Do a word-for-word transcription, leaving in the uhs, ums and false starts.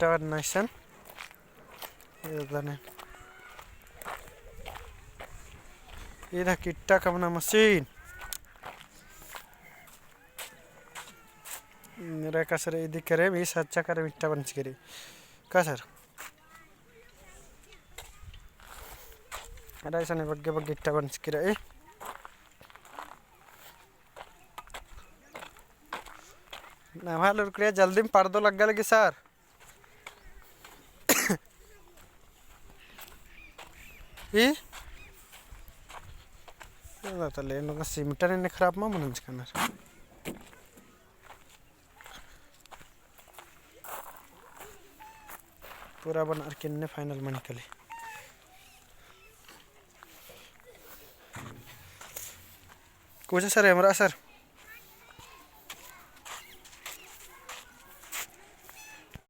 इट्टा बन्ना इसन। ये दने। इदा इट्टा कमना मशीन। मेरा का सर इदी करे, मी सच्चा करे इट्टा बन चिकरी। का सर? अरे इसन बग्गे बग्गे इट्टा बन चिकरी। नम्है लुरकुड़िया जल्दी में पर्दो लग्गा लगी सर। ई? एला तले एन्ने का सीमेंट ने खराब मा मनन चिकनर। पूरा बनार के एन्ने final मनी कली। कुछ सर, एमरा सर।